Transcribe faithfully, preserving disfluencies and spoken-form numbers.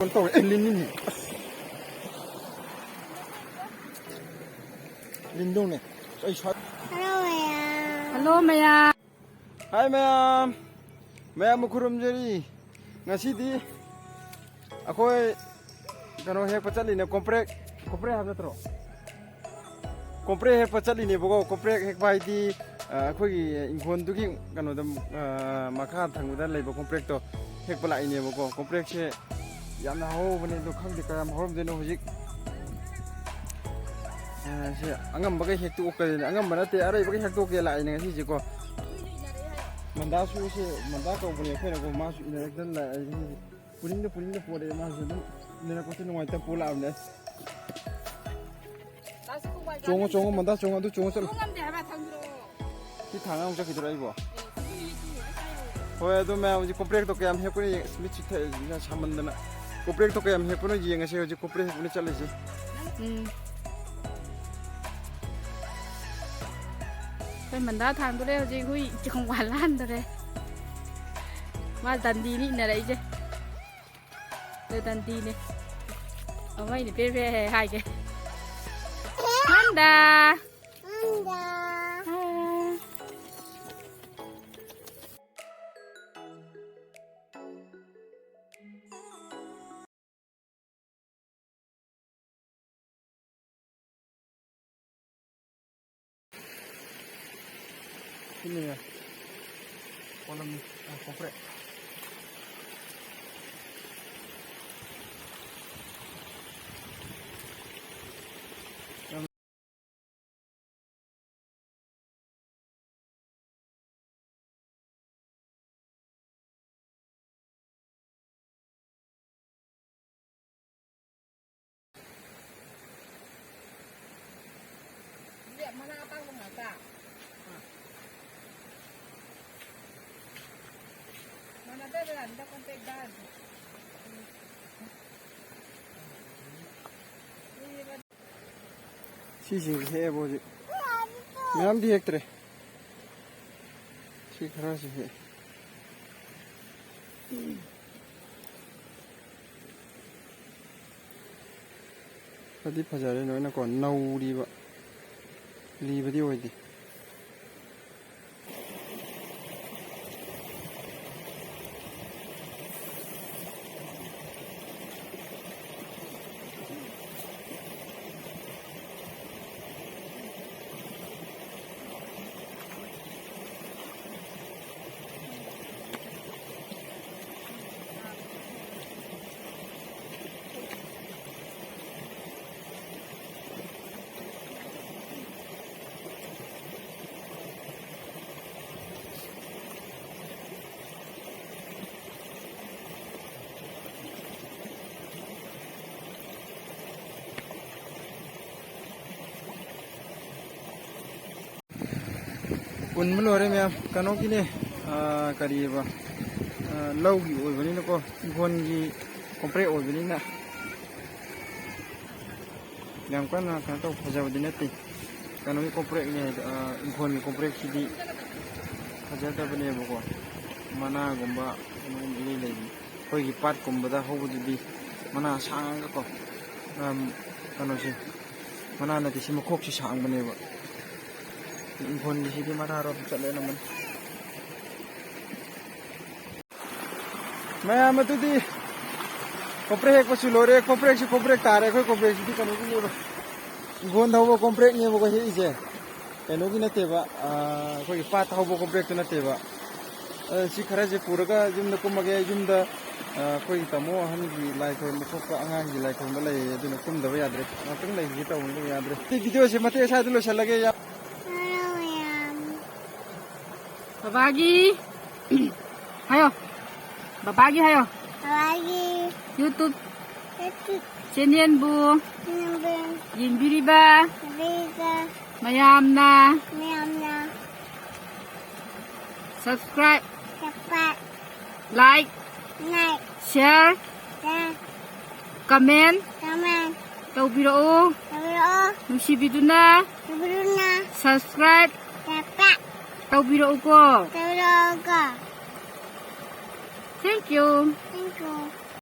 ꯀꯩꯅꯣ ꯇꯧꯔꯦ, ꯑꯦ, ꯂꯤꯟꯅꯤꯅꯦ꯫ ꯑꯁ꯫ ꯂꯤꯟꯗꯧꯅꯦ꯫ ꯑꯩ ꯁ꯭ꯋꯥꯏ- ꯍꯜꯂꯣ ꯃꯌꯥꯝ꯫ ꯍꯜꯂꯣ ꯃꯌꯥꯝ꯫ ꯍꯥꯏ ꯃꯌꯥꯝ꯫ ꯃꯌꯥꯝꯕꯨ ꯈꯨꯔꯨꯝꯖꯔꯤ꯫ ꯉꯁꯤꯗꯤ ꯑꯩꯈꯣꯏ ꯀꯩꯅꯣ ꯍꯦꯛꯄ ꯆꯠꯂꯤꯅꯦ, ꯀꯣꯝꯄ꯭ꯔꯦꯛ꯫ ꯀꯣꯝꯄ꯭ꯔꯦꯛ ꯍꯥꯏꯕ ꯅꯠꯇ꯭ꯔꯣ? ꯀꯣꯝꯄ꯭ꯔꯦꯛ ꯍꯦꯛꯄ ꯆꯠꯂꯤꯅꯦꯕꯀꯣ꯫ ꯀꯣꯝꯄ꯭ꯔꯦꯛ ꯍꯦꯛꯄ ꯍꯥꯏꯗꯤ, ꯑ, ꯑꯩꯈꯣꯏꯒꯤ ꯏꯪꯈꯣꯜꯗꯨꯒꯤ ꯀꯩꯅꯣꯗ, ꯑ, ꯃꯈꯥ ꯊꯪꯕꯗ ꯂꯩꯕ ꯀꯣꯝꯄ꯭ꯔꯦꯛꯇꯣ ꯍꯦꯛꯄ ꯂꯥꯛꯏꯅꯦꯕꯀꯣ꯫ ꯀꯣꯝꯄ꯭ꯔꯦꯛꯁꯦ ꯌꯥꯝꯅ ꯍꯧꯕꯅꯦ, ꯑꯗꯣ ꯈꯪꯗꯦ ꯀꯌꯥꯝ ꯍꯧꯔꯝꯗꯣꯏꯅꯣ ꯍꯧꯖꯤꯛ꯫ ꯑ, ꯁꯤ ꯑꯉꯝꯕꯈꯩ ꯍꯦꯛꯇꯣꯛꯀꯗꯣꯏꯅꯦ꯫ ꯑꯉꯝꯕ ꯅꯠꯇꯦ, ꯑꯔꯩꯕꯈꯩ ꯍꯦꯛꯇꯣꯛꯀꯦ ꯂꯥꯛꯏꯅꯦ ꯉꯁꯤꯁꯦꯀꯣ꯫ ꯃꯟꯗꯥꯁꯨ, ꯁꯤ ꯃꯟꯗꯥ ꯀꯧꯕꯅꯦ ꯑꯩꯈꯣꯏꯅꯀꯣ, ꯃꯥꯁꯨ ꯏꯟꯅꯔꯛꯇꯅ ꯂꯥꯛꯑꯦ꯫ ꯄꯨꯅꯤꯡꯗ ꯄꯨꯅꯤꯡꯗ ꯄꯣꯔꯛꯑꯦ ꯃꯥꯁꯨ ꯑꯗꯨꯝ꯫ ꯏꯟꯅꯔꯛꯄꯁꯦ ꯅꯨꯡꯉꯥꯏꯇꯕ ꯄꯣꯔꯛꯑꯕꯅꯦ꯫ ꯆꯣꯡꯉꯣ, ꯆꯣꯡꯉꯣ, ꯃꯟꯗꯥ ꯆꯣꯡꯉꯣ, ꯑꯗꯨ ꯆꯣꯡꯉꯣ ꯆꯠꯂꯣ꯫ ꯆꯣꯡ ꯉꯝꯗꯦ ꯍꯥꯏꯕ, ꯊꯥꯡꯗꯣꯔꯛꯑꯣ꯫ ꯁꯤ ꯊꯥꯡ ꯑꯃꯨꯛ ꯆꯠꯈꯤꯗꯣꯔꯣ ꯑꯩꯕꯣ? ꯑꯦ, ꯁꯤꯗꯤ ꯃꯤ ꯇꯨ ꯍꯦꯛ ꯆꯥꯏꯌꯣ꯫ ꯍꯣꯏ, ꯑꯗꯨ ꯃꯌꯥꯝ ꯍꯧꯖꯤꯛ ꯀꯣꯝꯄ꯭ꯔꯦꯛꯇꯣ ꯀꯌꯥꯝ ꯍꯦꯛꯄꯅꯣ ꯌꯦꯡ-, ꯑꯁ, ꯃꯤꯠꯁꯤ ꯊ-, ꯁꯥꯃꯟꯗꯅ꯫ ꯀꯣꯝꯄ꯭ꯔꯦꯛꯇꯣ ꯀꯌꯥꯝ ꯍꯦꯛꯄꯅꯣ ꯌꯦꯡꯉꯁꯤ ꯍꯧꯖꯤꯛ ꯀꯣꯝꯄ꯭ꯔꯦꯛ ꯍꯦꯛꯄꯅ ꯆꯠꯂꯤꯁꯦ꯫ ꯎꯝ꯫ ꯑꯩꯈꯣꯏ ꯃꯟꯗꯥ ꯊꯥꯡꯗꯣꯔꯦ ꯍꯧꯖꯤꯛ, ꯍꯨꯏ ꯆꯣꯡ ꯋꯥꯜꯂꯥꯟꯗꯣꯔꯦ꯫ ꯃꯥ ꯗꯟꯗꯤꯅꯤ ꯏꯟꯅꯔꯛꯏꯁꯦ꯫ ꯑꯗꯨ ꯗꯟꯗꯤꯅꯦ꯫ ꯑꯃꯩꯅ ꯄꯦ ꯄꯦ ꯍꯦ ꯍꯥꯏꯒꯦ꯫ ꯃꯟꯗꯥ! ꯃꯟꯗꯥ! ꯑꯥ꯫ ꯁꯤꯅꯦ꯫ ꯀꯣꯂꯝꯅꯤ꯫ ꯑ, ꯀꯣꯄ꯭ꯔꯦ꯫ ꯃꯅꯥ ꯑꯇꯥꯡꯕ ꯉꯥꯛꯇ꯫ ꯃꯥꯟꯅꯗꯕ ꯌꯥꯅꯤꯗ, ꯀꯣꯝꯄꯦꯛ ꯗꯥꯔꯁꯨ꯫ ꯁꯤꯁꯤꯡꯁꯦ ꯍꯦꯛꯑꯦꯕ ꯍꯧꯖꯤꯛ꯫ ꯃꯌꯥꯝꯗꯤ ꯍꯦꯛꯇ꯭ꯔꯦ꯫ ꯁꯤ ꯈꯔꯁꯤ ꯍꯦꯛꯑꯦ꯫ ꯐꯗꯤ ꯐꯖꯔꯦ ꯂꯣꯏꯅꯀꯣ, ꯅꯧꯔꯤꯕ, ꯂꯤꯕꯗꯤ ꯑꯣꯏꯗꯦ꯫ ꯄꯨꯟꯕ ꯂꯣꯏꯔꯦ ꯃꯌꯥꯝ꯫ ꯀꯩꯅꯣꯒꯤꯅꯦ, ꯑꯥ, ꯀꯔꯤꯑꯕ, ꯑꯥ, ꯂꯧꯒꯤ ꯑꯣꯏꯕꯅꯤꯅꯀꯣ, ꯏꯪꯈꯣꯜꯒꯤ ꯀꯣꯝꯄ꯭ꯔꯦꯛ ꯑꯣꯏꯕꯅꯤꯅ ꯌꯥꯝ ꯀꯟꯅ ꯀꯩꯅꯣ ꯇꯧ, ꯐꯖꯕꯗꯤ ꯅꯠꯇꯦ꯫ ꯀꯩꯅꯣꯒꯤ ꯀꯣꯝꯄ꯭ꯔꯦꯛꯅꯦ, ꯑꯥ, ꯏꯪꯈꯣꯜꯒꯤ ꯀꯣꯝꯄ꯭ꯔꯦꯛꯁꯤꯗꯤ ꯐꯖꯗꯕꯅꯦꯕꯀꯣ, ꯃꯅꯥꯒꯨꯝꯕ ꯀꯩꯅꯣꯒꯨꯝꯕ ꯏꯔꯩ ꯂꯩꯕꯅꯤ꯫ ꯑꯩꯈꯣꯏꯒꯤ ꯄꯥꯠꯀꯨꯝꯕꯗ ꯍꯧꯕꯗꯨꯗꯤ ꯃꯅꯥ ꯁꯥꯡꯉꯒꯀꯣ, ꯑꯝ, ꯀꯩꯅꯣꯁꯦ, ꯃꯅꯥ ꯅꯠꯇꯦ, ꯁꯤ ꯃꯈꯣꯛꯁꯤ ꯁꯥꯡꯕꯅꯦꯕ꯫ ꯏꯪꯈꯣꯜꯒꯤꯁꯤꯗꯤ ꯃꯅꯥꯔꯣꯝ ꯆꯠꯂꯦ ꯑꯅꯝꯕꯅ꯫ ꯃꯌꯥꯝ ꯑꯗꯨꯗꯤ ꯀꯣꯝꯄ꯭ꯔꯦꯛ ꯍꯦꯛꯄꯁꯨ ꯂꯣꯏꯔꯦ꯫ ꯀꯣꯝꯄ꯭ꯔꯦꯛꯁꯨ ꯀꯣꯝꯄ꯭ꯔꯦꯛ ꯇꯥꯔꯦ꯫ ꯑꯩꯈꯣꯏ ꯀꯣꯝꯄ꯭ꯔꯦꯛꯁꯤꯗꯤ ꯀꯩꯅꯣꯒꯤꯅꯦꯕ, ꯏꯪꯈꯣꯜꯗ ꯍꯧꯕ ꯀꯣꯝꯄ꯭ꯔꯦꯛꯅꯦꯕꯀꯣ ꯍꯦꯛꯏꯁꯦ꯫ ꯀꯩꯅꯣꯒꯤ ꯅꯠꯇꯦꯕ, ꯑꯥ, ꯑꯩꯈꯣꯏꯒꯤ ꯄꯥꯠꯇ ꯍꯧꯕ ꯀꯣꯝꯄ꯭ꯔꯦꯛꯇꯨ ꯅꯠꯇꯦꯕ꯫ ꯑ, ꯁꯤ ꯈꯔꯁꯦ ꯄꯨꯔꯒ ꯌꯨꯝꯗ ꯀꯨꯝꯃꯒꯦ꯫ ꯌꯨꯝꯗ, ꯑ, ꯑꯩꯈꯣꯏꯒꯤ ꯇꯥꯃꯣ ꯑꯍꯟꯒꯤ ꯂꯥꯏ ꯈꯣꯏꯔꯝꯕ ꯊꯣꯛꯄ, ꯑꯉꯥꯡꯒꯤ ꯂꯥꯏ ꯈꯣꯏꯔꯝꯕ ꯂꯩꯌꯦ, ꯑꯗꯨꯅ ꯀꯨꯝꯗꯕ ꯌꯥꯗ꯭ꯔꯦ꯫ ꯉꯥꯛꯇꯪ ꯂꯩꯈꯤꯒꯦ ꯇꯧꯕꯅꯤ, ꯑꯗꯨꯒ ꯌꯥꯗ꯭ꯔꯦ꯫ ꯁꯤ ꯚꯤꯗꯤꯑꯣꯁꯦ ꯃꯇꯦꯛ ꯑꯁ꯭ꯋꯥꯏꯗ ꯂꯣꯏꯁꯤꯜꯂꯒꯦ꯫ ꯌꯥꯝ ꯕꯕꯥꯒꯤ ꯍꯥꯏꯌꯣ꯫ ꯕꯕꯥꯒꯤ ꯍꯥꯏꯌꯣ꯫ ꯕꯕꯥꯒꯤ YouTube YouTube ꯆꯦꯅꯦꯜꯕꯨ ꯆꯦꯅꯦꯜꯕꯨ ꯌꯦꯡꯕꯤꯔꯤꯕ ꯌꯦꯡꯕꯤꯔꯤꯕ ꯃꯌꯥꯝꯅ ꯃꯌꯥꯝꯅ subscribe, subscribe, like, like, share, share, comment comment ꯇꯧꯕꯤꯔꯛꯎ꯫ ꯇꯧꯕꯤꯔꯛꯑꯣ꯫ ꯅꯨꯡꯁꯤꯕꯤꯗꯨꯅ ꯅꯨꯡꯁꯤꯕꯤꯗꯨꯅ subscribe subscribe ꯇꯧꯕꯤꯔꯛꯎꯀꯣ꯫ ꯇꯧꯕꯤꯔꯛꯑꯣꯀꯣ꯫ Thank you. Thank you.